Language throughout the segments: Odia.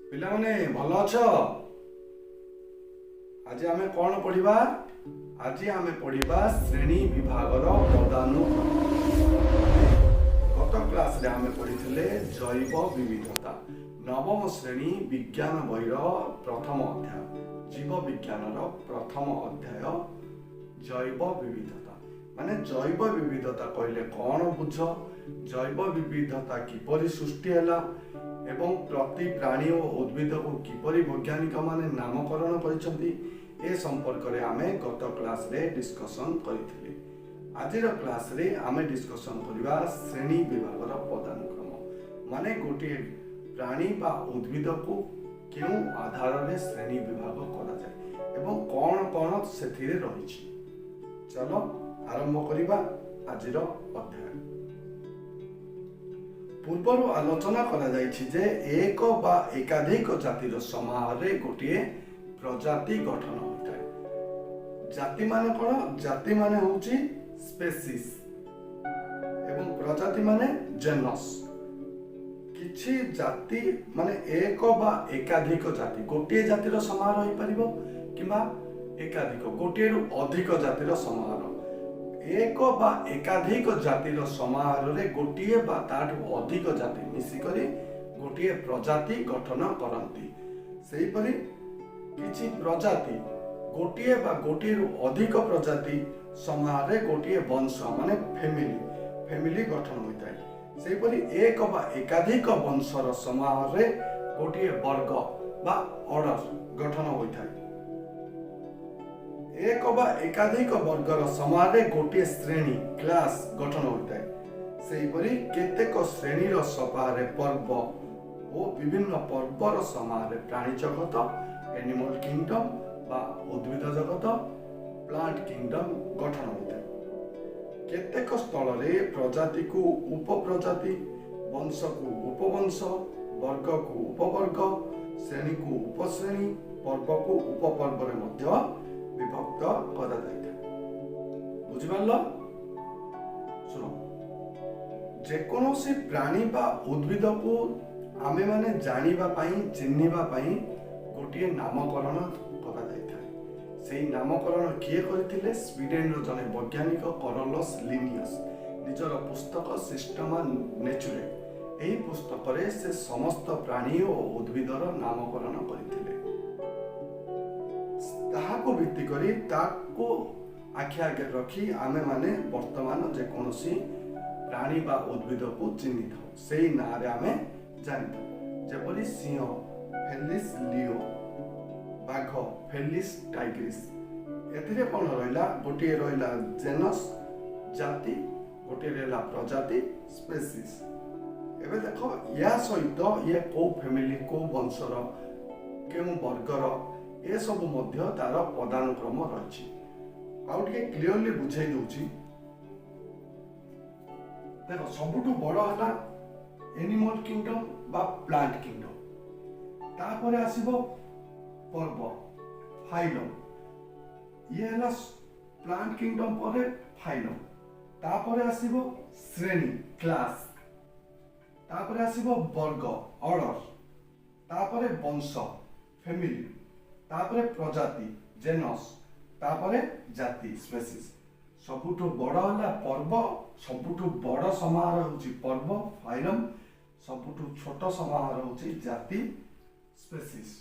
ପିଲାମାନେ, ଭଲ ଅଛ? ଆଜି ଆମେ କ'ଣ ପଢିବା? ଆଜି ଆମେ ପଢିବା ଶ୍ରେଣୀ ବିଭାଗର ପଦାନୁକ୍ରମ। ଗତ କ୍ଲାସରେ ଆମେ ପଢିଥିଲେ ଜୈବ ବିବିଧତା, ନବମ ଶ୍ରେଣୀ ବିଜ୍ଞାନ ବହିର ପ୍ରଥମ ଅଧ୍ୟାୟ, ଜୀବ ବିଜ୍ଞାନର ପ୍ରଥମ ଅଧ୍ୟାୟ ଜୈବ ବିବିଧତା। ମାନେ ଜୈବ ବିବିଧତା କହିଲେ କ'ଣ ବୁଝ, ଜୈବ ବିବିଧତା କିପରି ସୃଷ୍ଟି ହେଲା ଏବଂ ପ୍ରତି ପ୍ରାଣୀ ଓ ଉଦ୍ଭିଦକୁ କିପରି ବୈଜ୍ଞାନିକମାନେ ନାମକରଣ କରିଛନ୍ତି, ଏ ସମ୍ପର୍କରେ ଆମେ ଗତ କ୍ଲାସରେ ଡିସ୍କସନ୍ କରିଥିଲେ। ଆଜିର କ୍ଲାସରେ ଆମେ ଡିସ୍କସନ୍ କରିବା ଶ୍ରେଣୀ ବିଭାଗର ପଦାନୁକ୍ରମ, ମାନେ ଗୋଟିଏ ପ୍ରାଣୀ ବା ଉଦ୍ଭିଦକୁ କେଉଁ ଆଧାରରେ ଶ୍ରେଣୀ ବିଭାଗ କରାଯାଏ ଏବଂ କ'ଣ କ'ଣ ସେଥିରେ ରହିଛି। ଚାଲ ଆରମ୍ଭ କରିବା ଆଜିର ଅଧ୍ୟାୟ। ପୂର୍ବରୁ ଆଲୋଚନା କରାଯାଇଛି ଯେ ଏକ ବା ଏକାଧିକ ଜାତିର ସମାହାରରେ ଗୋଟିଏ ପ୍ରଜାତି ଗଠନ ହୋଇଥାଏ। ଜାତି ମାନେ କ'ଣ? ଜାତି ମାନେ ହେଉଛି ସ୍ପେସିସ୍ ଏବଂ ପ୍ରଜାତି ମାନେ ଜେନସ୍। କିଛି ଜାତି ମାନେ ଏକ ବା ଏକାଧିକ ଜାତି, ଗୋଟିଏ ଜାତିର ସମାହାର ହୋଇପାରିବ କିମ୍ବା ଏକାଧିକ, ଗୋଟିଏରୁ ଅଧିକ ଜାତିର ସମାହାର। ଏକ ବା ଏକାଧିକ ଜାତିର ସମାହାରରେ ଗୋଟିଏ ବା ତାଠୁ ଅଧିକ ଜାତି ମିଶିକରି ଗୋଟିଏ ପ୍ରଜାତି ଗଠନ କରନ୍ତି। ସେହିପରି କିଛି ପ୍ରଜାତି, ଗୋଟିଏ ବା ଗୋଟିଏରୁ ଅଧିକ ପ୍ରଜାତି ସମାହାରରେ ଗୋଟିଏ ବଂଶ ମାନେ ଫ୍ୟାମିଲି ଗଠନ ହୋଇଥାଏ। ସେହିପରି ଏକ ବା ଏକାଧିକ ବଂଶର ସମାହାରରେ ଗୋଟିଏ ବର୍ଗ ବା ଅର୍ଡର ଗଠନ ହୋଇଥାଏ। ଏକ ବା ଏକାଧିକ ବର୍ଗର ସମାହାରରେ ଗୋଟିଏ ଶ୍ରେଣୀ, କ୍ଲାସ ଗଠନ ହୋଇଥାଏ। ସେହିପରି କେତେକ ଶ୍ରେଣୀର ସମାହାରରେ ପର୍ବ ଓ ବିଭିନ୍ନ ପର୍ବର ସମାହାରରେ ପ୍ରାଣୀ ଜଗତ, ଏନିମଲ କିଙ୍ଗଡମ ବା ଉଦ୍ଭିଦ ଜଗତ, ପ୍ଲାଣ୍ଟ କିଙ୍ଗଡମ ଗଠନ ହୋଇଥାଏ। କେତେକ ସ୍ଥଳରେ ପ୍ରଜାତିକୁ ଉପପ୍ରଜାତି, ବଂଶକୁ ଉପବଂଶ, ବର୍ଗକୁ ଉପବର୍ଗ, ଶ୍ରେଣୀକୁ ଉପଶ୍ରେଣୀ, ପର୍ବକୁ ଉପପର୍ବରେ ମଧ୍ୟ ବିଭକ୍ତ କରାଯାଇଥାଏ। ବୁଝିପାରିଲ? ଶୁଣ, ଯେକୌଣସି ପ୍ରାଣୀ ବା ଉଦ୍ଭିଦକୁ ଆମେମାନେ ଜାଣିବା ପାଇଁ, ଚିହ୍ନିବା ପାଇଁ ଗୋଟିଏ ନାମକରଣ କରାଯାଇଥାଏ। ସେଇ ନାମକରଣ କିଏ କରିଥିଲେ? ସ୍ୱିଡେନର ଜଣେ ବୈଜ୍ଞାନିକ କରୋଲସ୍ ଲିନିୟସ୍ ନିଜର ପୁସ୍ତକ ସିଷ୍ଟମା ନେଚୁରେ, ଏହି ପୁସ୍ତକରେ ସେ ସମସ୍ତ ପ୍ରାଣୀ ଓ ଉଦ୍ଭିଦର ନାମକରଣ କରିଥିଲେ। ତାହାକୁ ଭିତ୍ତି କରି, ତାକୁ ଆଖି ଆଗରେ ରଖି ଆମେମାନେ ବର୍ତ୍ତମାନ ଯେକୌଣସି ପ୍ରାଣୀ ବା ଉଦ୍ଭିଦକୁ ଚିହ୍ନିଥାଉ, ସେଇ ନାଁରେ ଆମେ ଜାଣିଥାଉ। ଯେପରି ସିଂହ ଫେଲିସ୍ ଲିଓ, ବାଘ ଫେଲିସ୍ ଟାଇଗ୍ରିସ୍। ଏଥିରେ କ'ଣ ରହିଲା? ଗୋଟିଏ ରହିଲା ଜେନସ୍, ଜାତି, ଗୋଟିଏ ରହିଲା ପ୍ରଜାତି, ସ୍ପେସିସ୍। ଏବେ ଦେଖ, ୟା ସହିତ ଇଏ କୋଉ ଫ୍ୟାମିଲି, କୋଉ ବଂଶର, କେଉଁ ବର୍ଗର, ଏସବୁ ମଧ୍ୟ ତାର ପଦାନୁକ୍ରମ ରହିଛି। ଆଉ ଟିକେ କ୍ଲିଅରଲି ବୁଝେଇ ଦଉଛି, ଦେଖ। ସବୁଠୁ ବଡ଼ ହେଲା ଏନିମଲ କିଙ୍ଗଡମ ବା ପ୍ଲାଣ୍ଟ କିଙ୍ଗଡମ। ତାପରେ ଆସିବ ପର୍ବ, ଫାଇଲମ। ଇଏ ହେଲା ପ୍ଲାଣ୍ଟ କିଙ୍ଗଡମ ପରେ ଫାଇଲମ। ତାପରେ ଆସିବ ଶ୍ରେଣୀ, କ୍ଲାସ। ତାପରେ ଆସିବ ବର୍ଗ, ଅର୍ଡର। ତାପରେ ବଂଶ, ଫ୍ୟାମିଲି। ତାପରେ ପ୍ରଜାତି, ଜେନସ୍। ତାପରେ ଜାତି, ସ୍ପେସିସ୍। ସବୁଠୁ ବଡ଼ ହେଲା ପର୍ବ। ସବୁଠୁ ବଡ଼ ସମାହାର ହେଉଛି ପର୍ବ, ଫାଇଲମ। ସବୁଠୁ ଛୋଟ ସମାହାର ହେଉଛି ଜାତି, ସ୍ପେସିସ୍।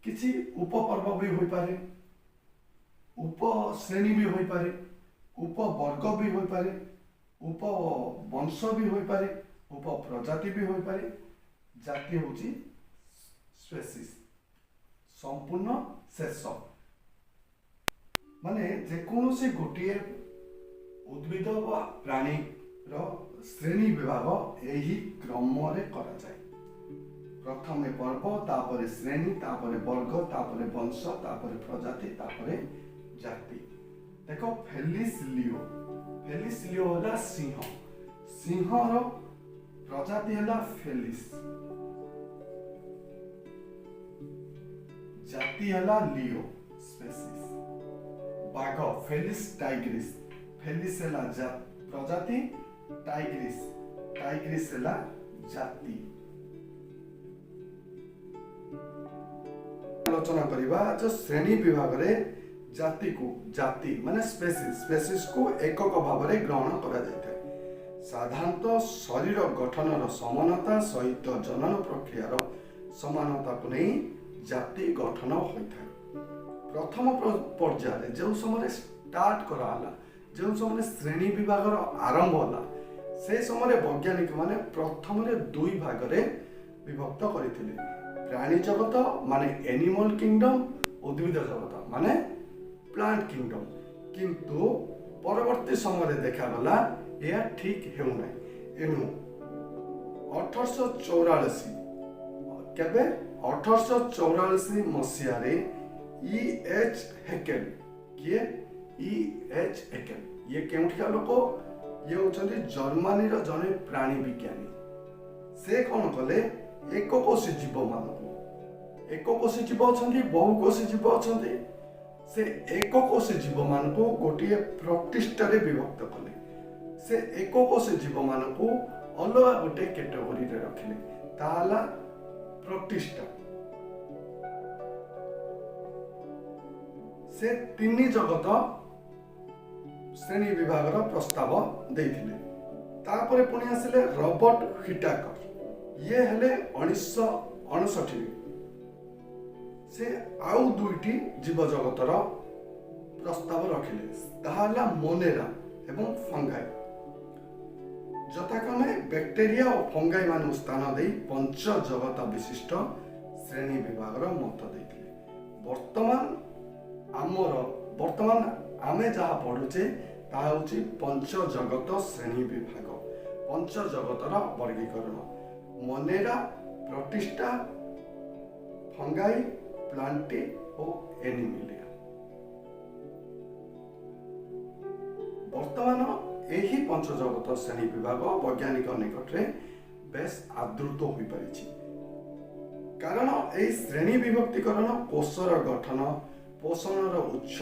କିଛି ଉପପର୍ବ ବି ହୋଇପାରେ, ଉପଶ୍ରେଣୀ ବି ହୋଇପାରେ, ଉପବର୍ଗ ବି ହୋଇପାରେ, ଉପବଂଶ ବି ହୋଇପାରେ, ଉପପ୍ରଜାତି ବି ହୋଇପାରେ। ଜାତି ହେଉଛି ସ୍ପେସିସ୍, ସମ୍ପୂର୍ଣ୍ଣ ଶେଷ। ମାନେ ଯେକୌଣସି ଗୋଟିଏ ଉଦ୍ଭିଦ ବା ପ୍ରାଣୀର ଶ୍ରେଣୀ ବିଭାଗ ଏହି କ୍ରମରେ କରାଯାଏ। ପ୍ରଥମେ ପର୍ବ, ତାପରେ ଶ୍ରେଣୀ, ତାପରେ ବର୍ଗ, ତାପରେ ବଂଶ, ତାପରେ ପ୍ରଜାତି, ତାପରେ ଜାତି। ଦେଖ, ଫେଲିସ୍ ଲିଓ। ଫେଲିସ୍ ଲିଓ ହେଲା ସିଂହ। ସିଂହର ପ୍ରଜାତି ହେଲା ଫେଲିସ୍, ଜାତି ହେଲା ଲିଓ, ସ୍ପେସିସ୍। ବାଘ ଫେଲିସ୍ ଟାଇଗ୍ରିସ୍। ଫେଲିସ୍ ହେଲା ପ୍ରଜାତି, ଟାଇଗ୍ରିସ୍ ହେଲା ଜାତି। ଆଲୋଚନା କରିବା ଯେ ଶ୍ରେଣୀ ବିଭାଗରେ ଜାତିକୁ, ଜାତି ମାନେ ସ୍ପେସିସ୍, ସ୍ପେସିସ୍କୁ ଏକକ ଭାବରେ ଗ୍ରହଣ କରାଯାଇଥାଏ। ସାଧାରଣତଃ ଶରୀର ଗଠନର ସମାନତା ସହିତ ଜନନ ପ୍ରକ୍ରିୟାର ସମାନତାକୁ ନେଇ ଜାତି ଗଠନ ହୋଇଥାଏ। ପ୍ରଥମ ପର୍ଯ୍ୟାୟରେ ଯେଉଁ ସମୟରେ ଷ୍ଟାର୍ଟ କରାହେଲା, ଯେଉଁ ସମୟରେ ଶ୍ରେଣୀ ବିଭାଗର ଆରମ୍ଭ ହେଲା, ସେ ସମୟରେ ବୈଜ୍ଞାନିକମାନେ ପ୍ରଥମରେ ଦୁଇ ଭାଗରେ ବିଭକ୍ତ କରିଥିଲେ: ପ୍ରାଣୀ ଜଗତ ମାନେ ଏନିମଲ କିଙ୍ଗଡମ୍, ଉଦ୍ଭିଦ ଜଗତ ମାନେ ପ୍ଲାଣ୍ଟ କିଙ୍ଗଡମ୍। କିନ୍ତୁ ପରବର୍ତ୍ତୀ ସମୟରେ ଦେଖାଗଲା ଏହା ଠିକ୍ ହେଉନାହିଁ। ଏଣୁ 1844, କେବେ? 1844 ମସିହାରେ ଇ ଏଚ୍ ହେକେଲ। କିଏ? ଇ ଏଚ୍ ହେକେଲ। ଇଏ କେଉଁଠିକା ଲୋକ? ଇଏ ହେଉଛନ୍ତି ଜର୍ମାନୀର ଜଣେ ପ୍ରାଣୀ ବିଜ୍ଞାନୀ। ସେ କ'ଣ କଲେ? ଏକକୋଷୀ ଜୀବମାନଙ୍କୁ, ଏକକୋଷୀ ଜୀବ ଅଛନ୍ତି, ବହୁକୋଷୀ ଜୀବ ଅଛନ୍ତି, ସେ ଏକକୋଷୀ ଜୀବମାନଙ୍କୁ ଗୋଟିଏ ପ୍ରୋଟିଷ୍ଟାରେ ବିଭକ୍ତ କଲେ। ସେ ଏକକୋଷୀ ଜୀବମାନଙ୍କୁ ଅଲଗା ଗୋଟେ କ୍ୟାଟେଗୋରୀରେ ରଖିଲେ, ତାହା ହେଲା ପ୍ରୋଟିଷ୍ଟା। ସେ ତିନି ଜଗତ ଶ୍ରେଣୀ ବିଭାଗର ପ୍ରସ୍ତାବ ଦେଇଥିଲେ। ତାପରେ ପୁଣି ଆସିଲେ ରବର୍ଟ ହ୍ୱିଟାକର। ଇଏ ହେଲେ 1959ରେ ସେ ଆଉ ଦୁଇଟି ଜୀବଜଗତର ପ୍ରସ୍ତାବ ରଖିଲେ, ତାହା ହେଲା ମୋନେରା ଏବଂ ଫଙ୍ଗାଇ। ଯଥାକ୍ରମେ ବ୍ୟାକ୍ଟେରିଆ ଓ ଫଙ୍ଗାଇ ମାନଙ୍କୁ ସ୍ଥାନ ଦେଇ ପଞ୍ଚ ଜଗତ ବିଶିଷ୍ଟ ଶ୍ରେଣୀ ବିଭାଗର ମତ ଦେଇଥିଲେ। ବର୍ତ୍ତମାନ ଆମେ ଯାହା ପଢୁଛେ, ତାହା ହେଉଛି ପଞ୍ଚ ଜଗତ ଶ୍ରେଣୀ ବିଭାଗ, ପଞ୍ଚ ଜଗତର ବର୍ଗୀକରଣ: ମୋନେରା, ପ୍ରୋଟିଷ୍ଟା, ଫଙ୍ଗାଇ, ପ୍ଲାଣ୍ଟି ଓ ଏନିମିଲିଆ। ବର୍ତ୍ତମାନ ଏହି ପଞ୍ଚଜଗତ ଶ୍ରେଣୀ ବିଭାଗ ବୈଜ୍ଞାନିକ ନିକଟରେ ବେଶ ଆଦୃତ ହୋଇପାରିଛି, କାରଣ ଏହି ଶ୍ରେଣୀ ବିଭକ୍ତିକରଣ କୋଷର ଗଠନ, ପୋଷଣର ଉତ୍ସ,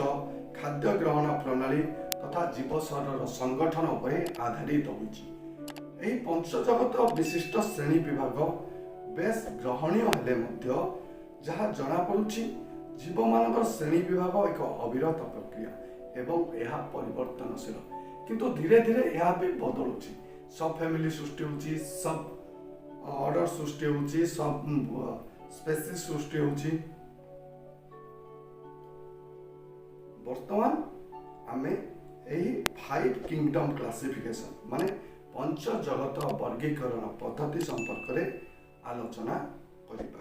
ଖାଦ୍ୟ ଗ୍ରହଣ ପ୍ରଣାଳୀ ତଥା ଜୀବ ଶରୀରର ସଂଗଠନ ଉପରେ ଆଧାରିତ ହୋଇଛି। ଏହି ପଞ୍ଚଜଗତ ବିଶିଷ୍ଟ ଶ୍ରେଣୀ ବିଭାଗ ବେଶ ଗ୍ରହଣୀୟ ହେଲେ ମଧ୍ୟ ଯାହା ଜଣାପଡ଼ୁଛି, ଜୀବମାନଙ୍କର ଶ୍ରେଣୀ ବିଭାଗ ଏକ ଅବିରତ ପ୍ରକ୍ରିୟା ଏବଂ ଏହା ପରିବର୍ତ୍ତନଶୀଳ। କିନ୍ତୁ ଧୀରେ ଧୀରେ ଏହା ବି ବଦଳୁଛି। ସବ୍ ଫ୍ୟାମିଲି ସୃଷ୍ଟି ହେଉଛି, ସବ୍ ଅର୍ଡର ସୃଷ୍ଟି ହେଉଛି, ସବ୍ ସ୍ପେସିସ୍ ସୃଷ୍ଟି ହେଉଛି। ବର୍ତ୍ତମାନ ଆମେ ଏହି ଫାଇଭ୍ କିଙ୍ଗଡମ୍ କ୍ଲାସିଫିକେସନ୍ ମାନେ ପଞ୍ଚ ଜଗତ ବର୍ଗୀକରଣ ପଦ୍ଧତି ସମ୍ପର୍କରେ ଆଲୋଚନା କରିବା।